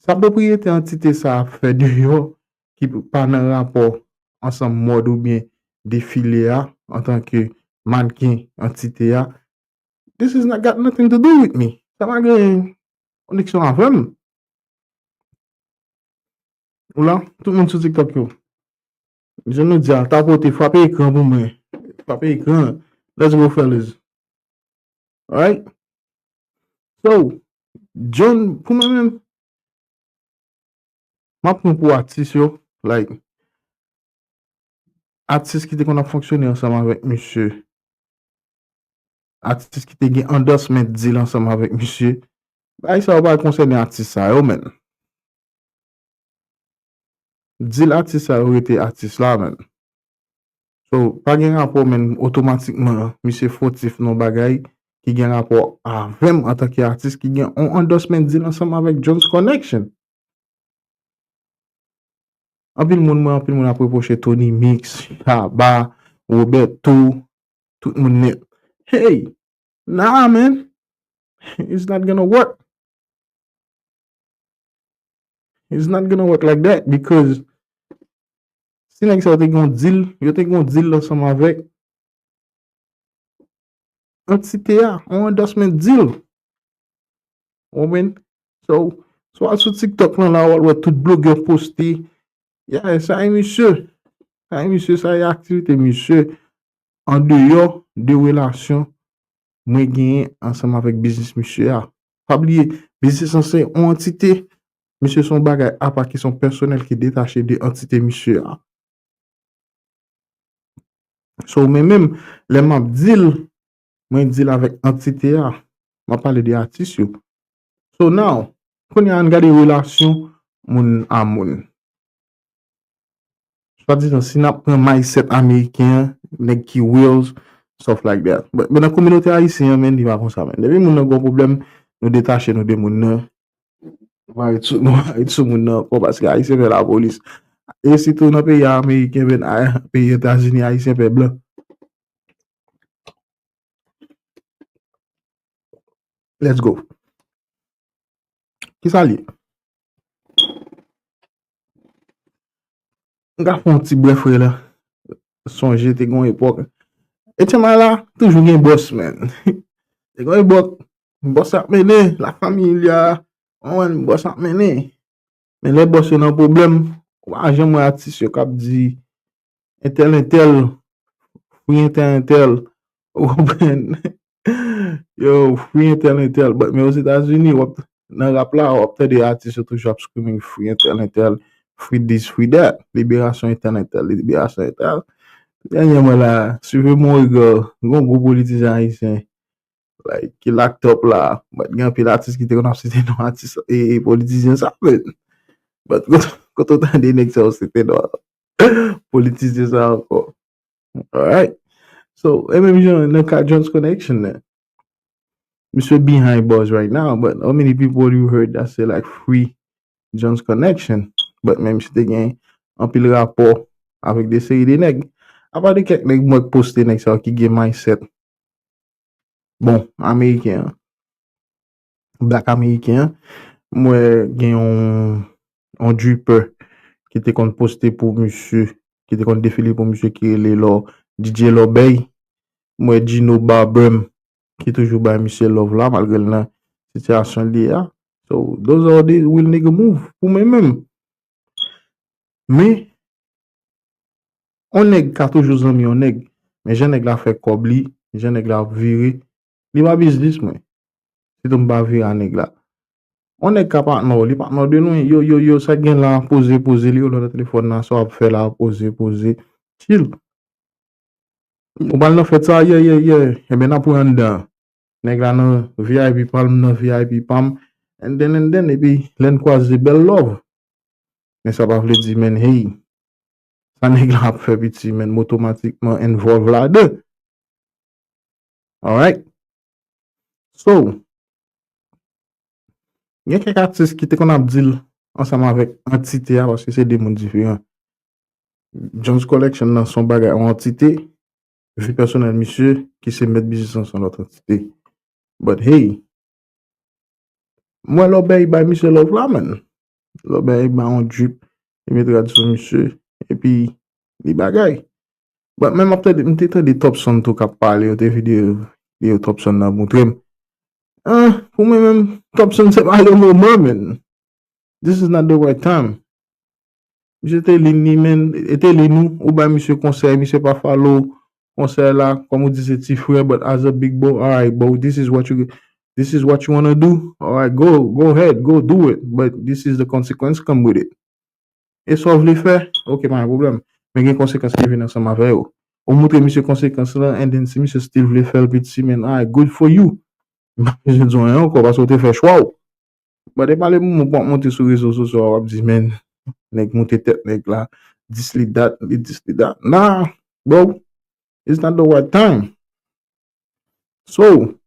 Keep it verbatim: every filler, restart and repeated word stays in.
Sa pwopriyete antite sa ap fè deyò ki pa nan rapò ansanm mòd oubyen defile a antanke mannken antite a, this is not got nothing to do with me. Sa pa gen koneksyon avè m. Ou la, tout moun sou TikTok yo. Jan nou di a, tapote, frape ekran pou mwen. Frape ekran. Let's go, fellas. Alright? So, John, pou mwen menm, m ap pran pou atis yo, like, atis ki te konn ap fonksyone ansanm avèk misye, atis ki te gen endorsement deal ansanm avèk misye, bagay sa yo pa konsène atis sa yo, menn. Deal atis sa yo rete atis la, menn. So, pa gen rapò, menn, otomatikman, misye fotif nan bagay ki gen rapò avè m antanke atis ki gen yon endorsement deal ansanm avèk Jones Connection. Anpil moun, mwen, anpil moun ap repwoche Tony Mix, Shabba, Roberto, tout moun net. Hey, nah, man. It's not gonna work. It's not gonna work like that because si nèg sa yo te gen yon deal, yo te gen yon deal ansanm avèk antite a, yon endorsement deal. Ou konprann? So, swa sou TikTok lan la, w al wè tout blogè poste. Yeah, sa e misye. Sa e misye, sa e aktivite misye. Andeyò de relasyon mwen genyen ansanm avèk biznis misye a. Pa bliye, biznis lan se yon antite. Misye se yon bagay apa ki se yon pèsonèl ki detache de antite misye a. So, men menm, lè m ap deal, mwen deal avèk antite a. M ap pale de atis yo. So now, kounye a, ann gade relasyon moun a moun. Swadizan, si n ap pran mindset ameriken an, nèg ki real, stuff like that. But, but nan kominote ayisyen an, men, li pa konsa, men. Depi moun nan gon pwoblèm, nou detache nou de moun nan. Nou pa ret sou, nou pa ret sou moun nan ankò, paske ayisyen pè lapolis. E sitou nan peyi ameriken, men, a-, peyi Etazini, ayisyen pè blan. Let's go. Kisa l ye? M ka fè yon ti brèf, frè la. Sonje te gon epòk. Etchenmay la, toujou gen bòs, man. Te gon epòk, bòs ap mennen, la familia, w konprann, bòs ap mennen. Men lè bòs yo nan pwoblèm, ou pa janm wè atis yo k ap di, entèl, entèl, free entèl, entèl. Ou konprann? Yo, free entèl, entèl. But, men Ozetazini, w ap, nan rap la, w ap tande atis yo toujou ap screaming free entèl, entèl, free this, free that. Liberasyon entèl, entèl, liberasyon entèl. Dènyèman la, suivez mon regard, gon gwo politizyen ayisyen, like, ki locked up la. But gen anpil atis ki te konn ap site non atis e, e politizyen sa, men. But kote, kote w tande nèg sa yo site non politizyen sa ankò? Alright. So, e menm jan nan ka Jones Connection nan. Misye behind bars right now, but how many people you heard that say, like, free Jones Connection? But menm si te gen anpil rapò avèk de seri de nèg. Apa de kèk nèg mwen k poste nèg sa yo ki gen mindset, bon, ameriken an, black ameriken an, mwen gen yon, yon dripper ki te konn poste pou misye, ki te konn defile pou misye ki rele Lò, D J Lòbèy. Mwen Gino Barbem ki toujou bay misye love la, malgre l nan sitiyasyon li ye a. So, those are the real nigga move pou mwen menm. Men, yon nèg ka toujou zanmi yon nèg, men jan nèg la fè kòb li, jan nèg la ap vire, li pa biznis mwen. Sitou m pa vire a nèg la. Yon nèg ka patnè w, li patnè w de lwen, yo, yo, yo, sa k gen la, poze, poze, li rele w nan telefòn nan, sa w ap fè la, poze, poze, chill. Ou pral nan fèt sa, yeah, yeah, yeah, enben n ap wè anndan. Nèg la nan V I P pa l, m nan V I P pa m, and then, and then, epi lè n kwaze, bèl love. Men sa pa vle di, men, hey, sa nèg la ap fè piti, men, m otomatikman involve ladan. Alright? So, gen kèk atis ki te konn ap deal ansanm avèk antite a, paske se de moun diferan. Jones Collection nan se yon bagay, yon antite, vi pèsonèl misye, ki se mèt biznis lan se yon lòt antite. But hey, m wè Lòbèy bay misye love la, man. Lòbèy ba yon drip, li met rad sou misye, epi li bagay. But menm ap tande, m te tande Topson tou k ap pale, yo te videyo, videyo Topson nan montre m. Ah, pou mwen menm, Topson se pa le moman, man. This is not the right time. Misye te li ni, man, e te li nou, ou bay misye konsèy, misye pa follow konsèy la, kòm ou di se ti frè, but as a big bro, alright, bro, this is what you, this is what you wanna do, alright, go, go ahead, go do it, but this is the consequence come with it. E sa w vle fè, ok, pa gen pwoblèm, men gen konsekans ki vin ansanm avè yo. Ou montre misye konsekans lan, and then si misye still vle fè l, piti, man, alright, good for you. M pa bezwen di w anyen ankò, paske w te fè chwa w. But e pa le moman pou w ap monte sou rezo sosyo a, w ap di, man, nèg monte tèt nèg la, this li dat, li this li dat. Nah, bro, it's not the right time. So,